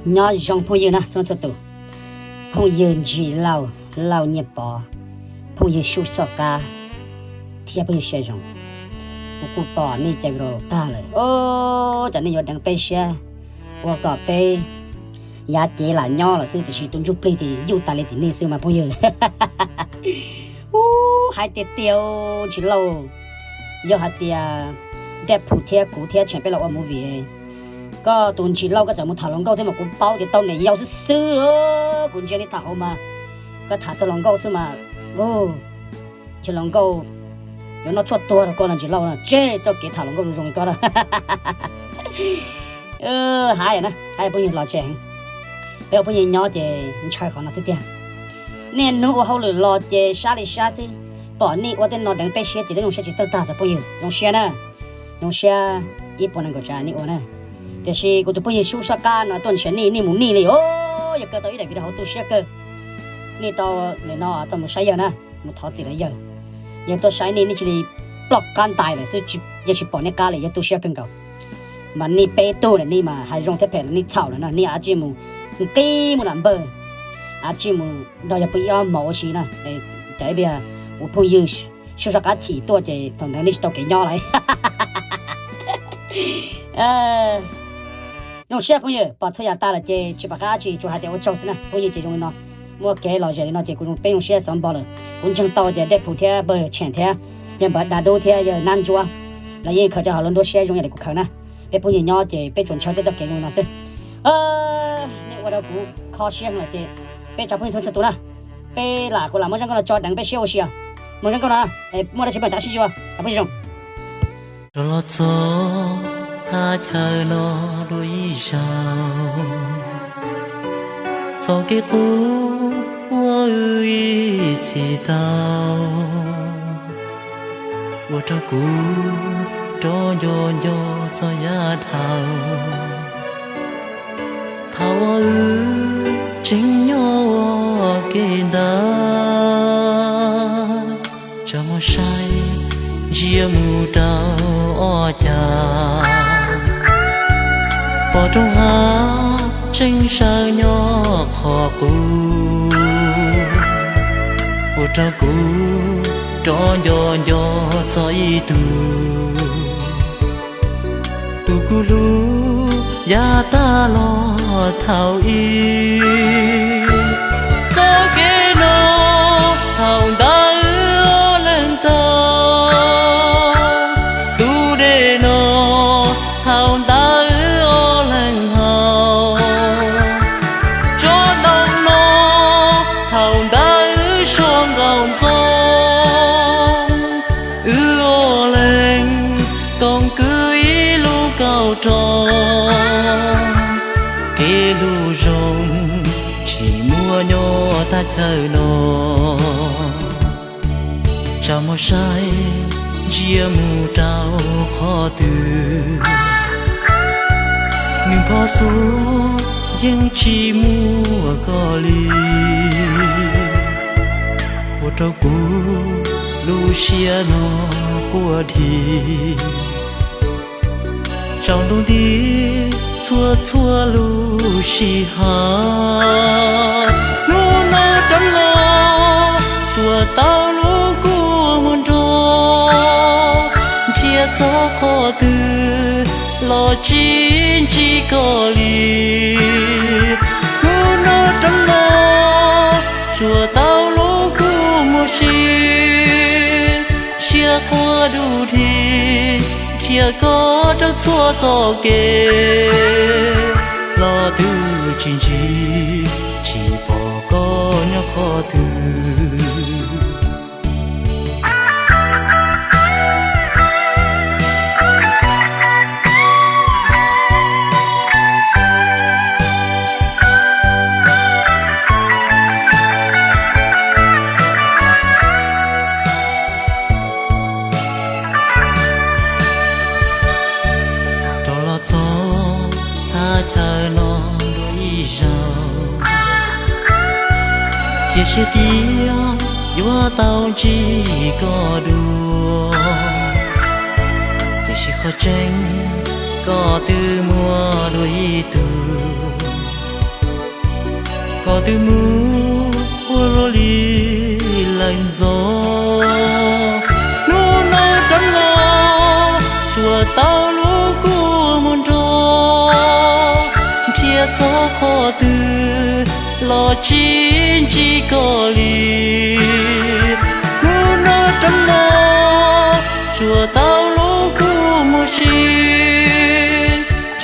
Nyob zoo phooj ywg na txhua txhua tus, phooj ywg Ntsis Lauj, Lauj Nyiaj Pov, phooj ywg Sub Xoj Qab thiab phooj ywg Sia Zoo. Kuv kuj pom nej cov video tag lawm, o, cas nej yuav deev peb siab ua kom peb yav cev lam nyob lawm xwb, tiam sis tus ntsuj plig tim yuj tas li tim nej xwb mas phooj ywg. Ub, hais tiag tiag Ntsis Lauj, yog hais tias Dej Phum thiab kuv thiab tseem peb los ua movie, koj tus Ntsis Lauj koj txawm mus tham hluas nkauj thiab mas kuv paub tias tau niam yau xwb xwb. Kuv ntsia nej tham hauv mas koj tham txog hluas nkauj xwb mas, ntsia hluas nkauj yuav noj tshuaj tuag rau koj no Ntsis Lauj, tseg txoj kev tham hluas nkauj zoo zoo li koj na. Hais na, hais phooj ywg los tsev heev, peb ua phooj ywg nyob ces ntshaw qhov no xwb tiag. Niaj hnub ua hauj lwm los ces sab li sab xwb, pom nej ua tej no deev peb siab ces lub zoo siab tsis txawj tag tau phooj ywg. Zoo siab na, zoo siab ib puas nees nkaum tsav nej ua na. Tiam sis kuv tus phooj ywg Sub Xoj Qab no tuaj nrhiav nej, nej mus nej li os, yog kawg tau ib daim video hauv tu siab kawg. Nej tau nim no tau mus saib yawg na, mus thov txim rau yawg. Yawg tuaj saib nej, nej cia li ploj qab ntais lawm xwb, yawg tsis pom nej qab li, yawg tu siab kawg nkaus. Mas nej peb tug lawm nej mas hais zoo thiab phem los nej txhaum lawm na, nej av tsij mus nqis mus nram npawg, av tsij mus nrog yawg pw ib ob hmos ua si na. Cas ib pliag kuv phooj ywg Sub Xoj Qab chim tuaj ces thaum ntawd nej tsis tau kev nyob lawm. Zoo siab phooj ywg, pom txhua yam tas lawm ces tsis pom qab tsi, tsuas hais tias ua tsaug xwb na. Phooj ywg ces zoo li no, muaj kev lom zem li no ces kuv zoo, peb zoo siab xav npo lawm. Kuv ntseeg tau tias Dej Phum thiab npawg Tsheem thiab yawg npawg Da Dub thiab yawg Nab Ntsuab los yeej khaws cov hauv lub nruab siab zoo ib yam li kuv khaws na. Peb phooj ywg nyob ces peb tsuas ntshaw tej txoj kev zoo li no xwb. Nej ua rau kuv kho siab heev lawm ces peb tsa phooj ywg txhua txhua tus na, peb lam, kuv lam muab zaj nkauj no tso deev peb siab ua si os. Muaj zaj nkauj no, muaj dab tsi peb mam rov sib yuav, tsa phooj ywg zoo. Rov los txog thaj chaw no dua ib zaug, txoj kev qub uas wb ib txhis tau, ua rau kuv rov nco nco txog yav dhau. Thaum uas wb tseem nyob ua ke ntawd, tsa muag saib ntsia mus rau ob cag, pom roob hav tseem sawv nyob qhov qub, ua rau kuv rov nco nco txog ib tug, tus kuv hlub yav tag los thaum ub. Txoj kev no thaum ntawd wb ob leeg taug, tus dej no thaum ntawd wb ob leeg haus, tsob ntoo no thaum ntawd wb so nkaus ntxoov. Wb ob leeg koom kwv ib lub kauj roob, kev hlub zoo tsis muaj nyob thaj chaw no. Tsa muag saib ntsia mus rau qhov twg, nws phov xuav yeej tsis muaj koj li, ua rau kuv lub siab no quaj dhi. Tsaus ntuj nti txhua txhua lub sij hawm, hnub no rov los tsuas tau lub kua muag nrog, nrhiav txog qhov twg los tsis ntsib koj li. Hnub no rov los tsuas tau lub kua muag si, siab quaj du dhi, nrhiav koj rau txhua txoj kev, los twb tsis ntsib, tsis pom koj nyob qhov twg. Rov los txog thaj chaw no dua ib zaug, cia siab tias yuav tau ntsib koj dua, tiam sis qhov tseeb koj twb muaj dua ib tug. twb mus ua luaj li lawm ntxov. Hnub no rov los tsuas tau lub kua muag nrog, nrhiav txog qhov twg los tsis ntsib koj li. Hnub no rov los tsuas tau lub kua muag si,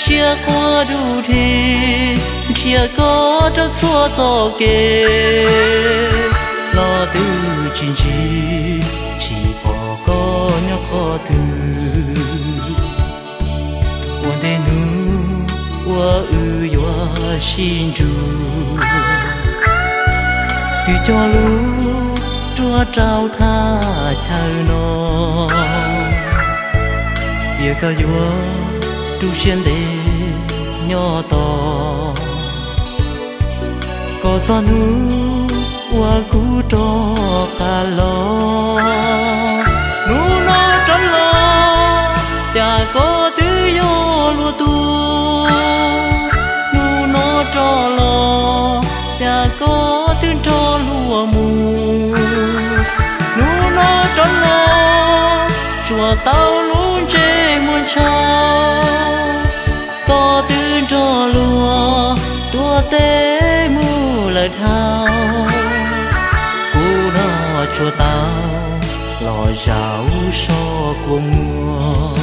siab quaj dub dhi, nrhiav koj rau txhua txoj kev, los twb tsis ntsib, tsis pom koj nyob qhov twg. Ua ntej hnub uas wb yuav sib nrug, twb cog lub ruaj rau thaj chaw no, cia koj yuav tu siab ntev nyob tos, kom txog hnub uas kuv rov qab los. Hnub no rov los, cas koj twb yog luag tug. Hnub no rov los, cas koj twb nrog luag mus. Hnub no rov los, tsuas tau lub ntsej muag ntshav, koj twb nrog luag tuaj teb mus lawm dhau. Kuv no tsuas tau los zaum so kua muag.